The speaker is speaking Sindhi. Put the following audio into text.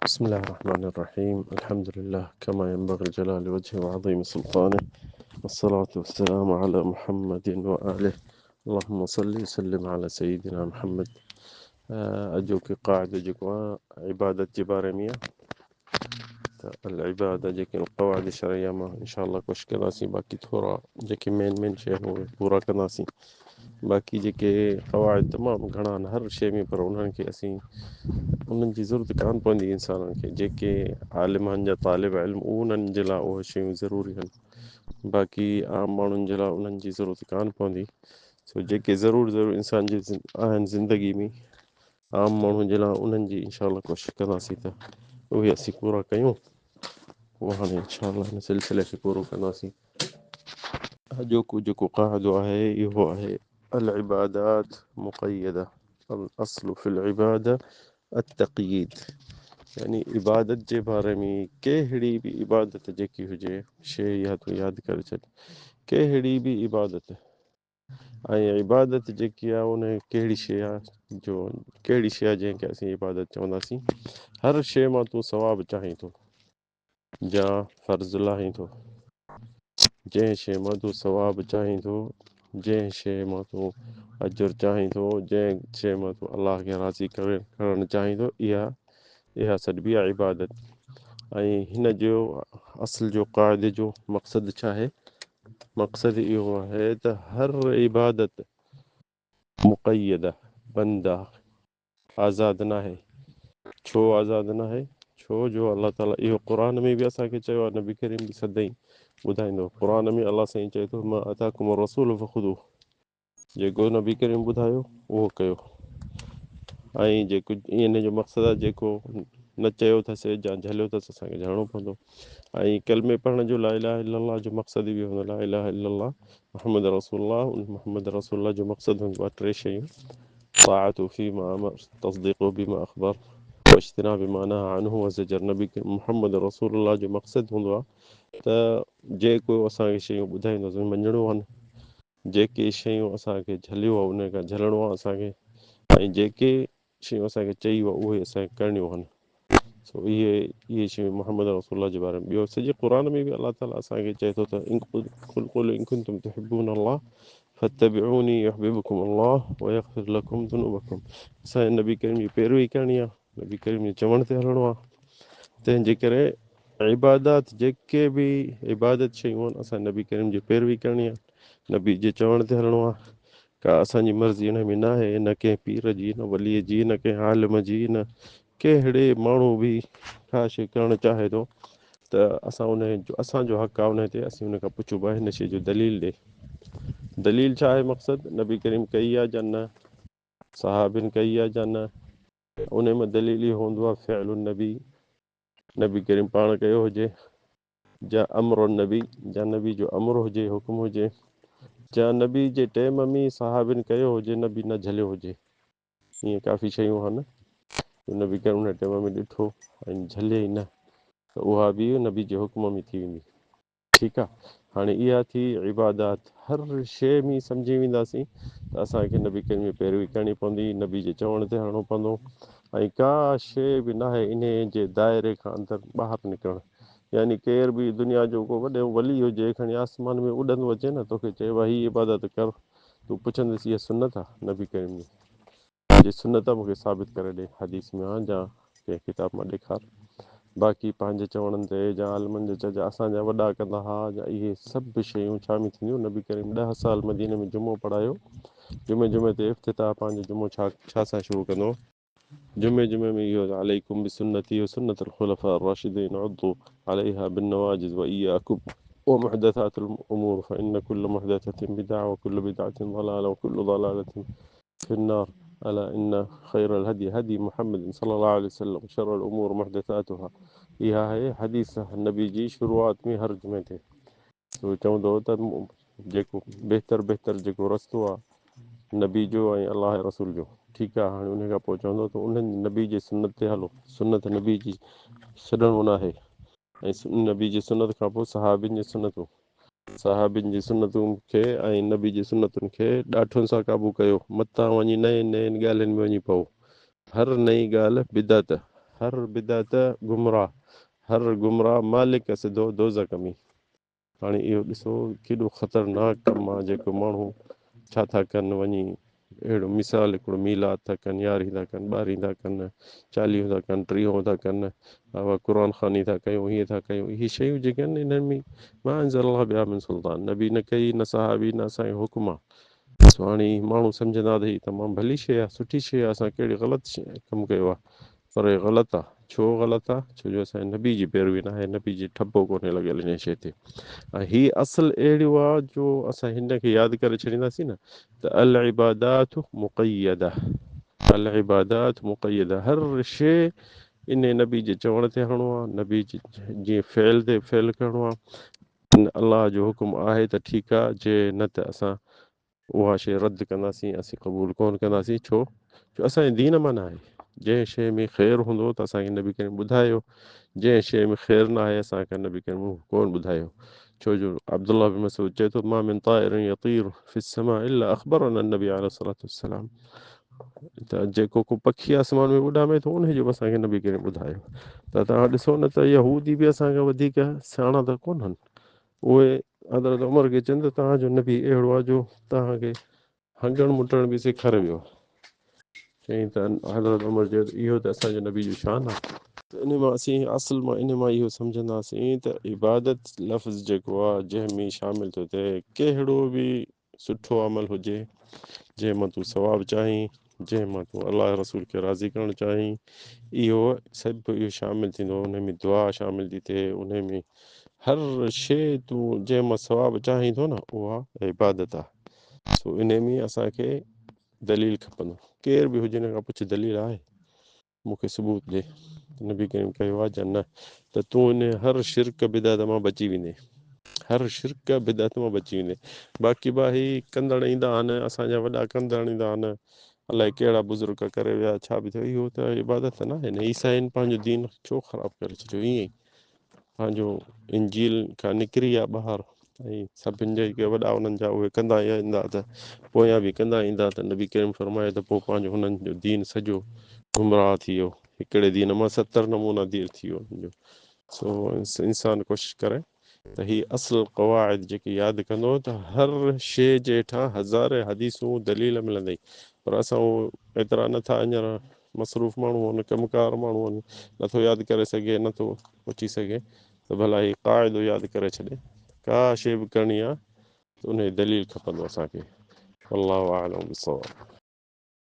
بسم الله الرحمن الرحيم. الحمد لله كما ينبغي لجلال وجهه وعظيم سلطانه، والصلاة والسلام على محمد وآله. اللهم صل وسلم على سيدنا محمد. اڄوڪي قاعدو جيڪو آهي عبادت جي باري ۾ آهي ته العباده جيڪي قواعد شرعيه مان انشاء الله ڪوشش ڪنداسين، باقي ٿورا جيڪي مين مين شيء آهن اهي پورا ڪنداسين. باقي جيڪي قواعد تمام گهڻا آهن هر شيء ۾ پر انهن کي اسين انهن جي ضرورت ڪانه پوندي انسانن کي. جيڪي عالم آهن يا طالب علم انهن جي لاء اهي شيون ضروري آهن، باقي عام ماڻهن جي لاء انهن جي ضرورت ڪانه پوندي. سو جيڪي ضرور ضرور انسان جي آهن زندگي ۾ عام ماڻهن جي لاء انهن جي انشاء الله ڪوشش ڪنداسين ته اهي اسين پورا ڪيون. پوء هاڻي انشاء الله هن سلسلي کي پورو ڪنداسين. اڄوڪو جيڪو قاعدو آهي اهو آهي العبادات مقيده، الاصل في العباده التقييد. يعني عبادت جي باري ۾ ڪهڙي به عبادت جيڪي هجي شيء اها تون ياد ڪري ڇڏ، ڪهڙي به عبادت ۽ عبادت جيڪي آهي ان ڪهڙي شيء آهي جو ڪهڙي شيء آهي جنهن کي اسين عبادت چونداسين. هر شيء مان تون ثواب چاهين ٿو يا فرض لاهين ٿو، جنهن شيء مان تون ثواب چاهين ٿو، جنهن شيء مان تون اجر چاهين ٿو، جنهن شيء مان تون الله کي راضي ڪرڻ چاهين ٿو، اها سڏبي آهي عبادت. ۽ هن جو اصل جو قاعدي جو مقصد ڇا آهي؟ مقصد اهو آهي ته هر عبادت مقيده، بند آهي، آزاد ناهي. ڇو آزاد ناهي؟ ڇو جو الله تعاليٰ اهو قرآن ۾ به اسان کي چيو آهي، نبي ڪريم به سدائين ٻڌائيندو. قرآن ۾ الله سائين چئي ٿو ما اتاڪم الرسول فخذوه، جيڪو نبي ڪريم ٻڌايو اهو ڪيو. ۽ جيڪو ان جو مقصد آهي جيڪو نه چيو اٿس يا جهليو اٿس اسان کي جهلڻو پوندو. ۽ ڪلمي پڙهڻ جو لا اله الا الله جو مقصد به هوندو لا اله الا الله محمد رسول الله. ان محمد رسول الله جو مقصد هوندو آهي ٽي شيون: طاعته فيما امر، تصديقه بما اخبر، واجتناب ما نهى عنه وزجر. نبي محمد رسول الله جو مقصد هوندو آهي ته جيڪو اسان کي شيون ٻڌائيندو اسان کي مڃڻو آهي، جيڪي شيون اسان کي جهليو آهي ان کان جهلڻو آهي اسان کي، ۽ جيڪي شيون اسان کي چئي ويو اهي اسان کي ڪرڻيون آهن. سو اهي شيون محمد رسول الله جي باري ۾. ٻيو سڄي قرآن ۾ به الله تعاليٰ اسان کي چئي ٿو ته قل قل ان ڪنتم تحبون الله فاتبعوني يحببكم الله ويغفر لكم ذنوبكم. اسان کي نبي ڪريم جي پيروي ڪرڻي آهي، نبي ڪريم جي چوڻ تي هلڻو آهي. تنهن جي ڪري عبادات جيڪي به عبادت شيون آهن اسان نبي ڪريم جي پيروي ڪرڻي آهي، نبي جي چوڻ تي هلڻو آهي. ڪا اسان جي مرضي ان ۾ ناهي، نه ڪنهن پير جي، نه ولي جي، نه ڪنهن عالم جي، نه ڪهڙي ماڻهو به ڪا شيء ڪرڻ چاهي ٿو ته اسان ان جو اسان جو حق آهي ان تي اسين ان کان پڇون ڀاء هن شيء جو دليل ڏي. دليل ڇا آهي؟ مقصد نبي ڪريم ڪئي آهي يا نه، صحابين ڪئي آهي يا نه. ان ۾ دليل اهو هوندو آهي فعل النبي، نبي ڪريم پاڻ ڪيو هجي، جا امر النبي، جا نبي جو امر هجي، حڪم هجي، جا نبي جي ٽيم ۾ صحابين ڪيو هجي، نبي نه جهليو هجي. ائين ڪافي شيون آهن جو نبي ڪريم ان ٽيم ۾ ڏٺو ۽ جهلي ئي نه، ته اها به نبي جي حڪم ۾ ٿي ويندي. ٺيڪ آ، هاڻي اها ٿي عبادات. هر شيء ۾ سمجهي وينداسين ته اسان کي نبي ڪريم جي پيروي ڪرڻي پوندي، نبي جي چوڻ تي هلڻو پوندو، ۽ ڪا شيء به ناهي انهي جي دائري کان اندر ٻاهر نڪرڻ. يعني ڪير به دنيا جو ڪو وڏو ولي هجي، کڻي آسمان ۾ اڏندو اچي نه، توکي چئي ڀاء هي عبادت ڪر، تون پڇندس اها سنت آ نبي ڪريم جي؟ جي سنت آ مونکي ثابت ڪري ڏي، حديث ۾ آ جا ڪنهن ڪتاب مان ڏيکار. باقي پنهنجي چوڻن تي جا عالمن جي چئجا اسان جا وڏا ڪندا ها جا اهي سڀ شيون ڇا ۾ ٿينديون. نبي ڪريم 10 سال مديني ۾ جمعو پڙهايو، جمعي جمعي تي افتتاح پنهنجو جمعو ڇا سان شروع ڪندو؟ جمعي جمعي ۾ اهو عليڪم بسنتي وسنت الخلفاء الراشدين عضوا عليها بالنواجذ واياكم ومحدثات الامور فان كل محدثة بدعة وكل بدعة ضلالة وكل ضلالة في النار الا ان خير الهدي هدي محمد صلى الله عليه وسلم شر الامور محدثاتها. اها آهي حديث نبي جي شروعات ۾ هر جمعي تي. سو چوندو هو ته جيڪو بهتر بهتر جيڪو رستو آهي نبي جو ۽ الله ۽ رسول جو، ٺيڪ آهي. هاڻي ان کان پوء چوندو ته انهن نبي جي سنت تي هلو، سنت نبي جي ڇڏڻو ناهي. ۽ نبي جي سنت کان پوء صحابين جي سنتون، صحابين جي سنتن کي ۽ نبي جي سنتن کي ڏاٺن سان قابو ڪيو، متان وڃي نئين نئين ڳالهين ۾ وڃي پئو. هر نئين ڳالهه بدعت، هر بدعت گمراهه، هر گمراهه مالڪ سڌو دوزخ ۾. هاڻي اهو ڏسو ڪيڏو خطرناڪ ڪم آ جيڪو ماڻهو ڇا ٿا ڪن وڃي اهڙو مثال هڪڙو ميلاد ٿا ڪن، يارهين ٿا ڪن، ٻارهين ٿا ڪن، چاليهون ٿا ڪن، ٽيهون ٿا ڪن، اها قرآن خواني ٿا ڪيون، هيئن ٿا ڪيون، اهي شيون جيڪي آهن انهن ۾ ما انزل الله بها من سلطان، نبي نه ڪئي نه صحابي نه اسان جو حڪم آ. سو هاڻي ماڻهو سمجهندا ته هي تمام ڀلي شيء آ، سٺي شيء آ، اسان ڪهڙي غلط ڪم ڪيو آ، پر هي غلط آ. ڇو غلط آ؟ ڇو جو اسان جي نبي جي پيروي ناهي، نبي جي ٺپو ڪونهي لڳل انهي شيء تي. ۽ هي اصل اهڙو آ جو اسان هن کي ياد ڪري ڇڏينداسين نه ته العبادات مقيده، العبادات مقيده، هر شيء انهي نبي جي چوڻ تي هلڻو آ، نبي جي فعل تي فعل ڪرڻو آ. الله جو حڪم آهي ته ٺيڪ آ، جي نه ته اسان اها شيء رد ڪنداسين، اسين قبول ڪونه ڪنداسين، ڇو جو اسان جي دين مان ناهي. جنهن شيء ۾ خير هوندو ته اسان کي نبي ڪريم ٻڌايو، جنهن شيء ۾ خير ناهي اسان کي نبي ڪريم اهو ڪونه ٻڌايو. ڇو جو عبدالله بن مسعود چئي ٿو، ما من طائر يطير في السماء الا اخبرنا النبي عليه الصلاة والسلام، ته جيڪو ڪو پکي آسمان ۾ اڏامي ٿو انهي جو به اسان کي نبي ڪريم ٻڌايو. ته توهان ڏسو نه ته يهودي به اسان کان وڌيڪ سياڻا ته ڪونهن، اهي حضرت عمر کي چون ته توهان جو نبي اهڙو آهي جو توهان کي هنگڻ مٽڻ به سيکاري ويو آهي. چيائين ته حضرت عمر چيو ته اهو ته اسان جي نبي جو شان آهي. ته ان مان اسين اصل مان ان مان اهو سمجهنداسين ته عبادت لفظ جيڪو آهي جنهن ۾ شامل ٿو ٿئي ڪهڙو به سٺو عمل هجي جنهن مان تون ثواب چاهين، جنهن مان تون الله رسول کي راضي ڪرڻ چاهين، اهو سڀ اهو شامل ٿيندو. ان ۾ دعا شامل ٿي ٿئي، ان ۾ هر شيء تون جنهن مان ثواب چاهين ٿو نه اها عبادت آهي. سو ان ۾ اسان کي دليل کپندو. ڪير به هجي ان کان پڇ دليل آهي، مون کي ثبوت ڏي ته نبي ڪريم ڪيو آهي يا نه، ته تون ان هر شرڪ بدعت مان بچي ويندين، هر شرڪ بدعت مان بچي ويندين. باقي با هي ڪندڙ ايندا آهن، اسان جا وڏا ڪندڙ ايندا آهن، الائي ڪهڙا بزرگ ڪري ويا، ڇا به ٿيو، اهو ته عبادت ناهي نه. عيسائين پنهنجو دين ڇو خراب ڪري ڇڏيو؟ ائين ئي پنهنجو انجيل کان نڪري ويا ٻاهر، ۽ سڀن جا جيڪي وڏا انهن جا اهي ڪندا ايندا ته پويان به ڪندا ايندا، ته نبي ڪريم فرمايو ته پوء پنهنجو هنن جو دين سڄو گمراهه ٿي ويو، هڪڙي دين مان 70 نمونا دين ٿي ويو هنن جو. سو انسان ڪوشش ڪري ته هي اصل قواعد جيڪي ياد ڪندو ته هر شيء جي هيٺان هزارين حديثون دليل ملندئي، پر اسان اهو ايترا نٿا اڃا مصروف ماڻهو آهن، ڪم ڪار ماڻهو آهن، نٿو ياد ڪري سگهي، نٿو پڇي سگهي، ته ڀلا هي قاعدو ياد ڪري ڇڏي. ڪا شيء به ڪرڻي آهي ته انهي دليل کپندو اسان کي. والله اعلم بالصواب.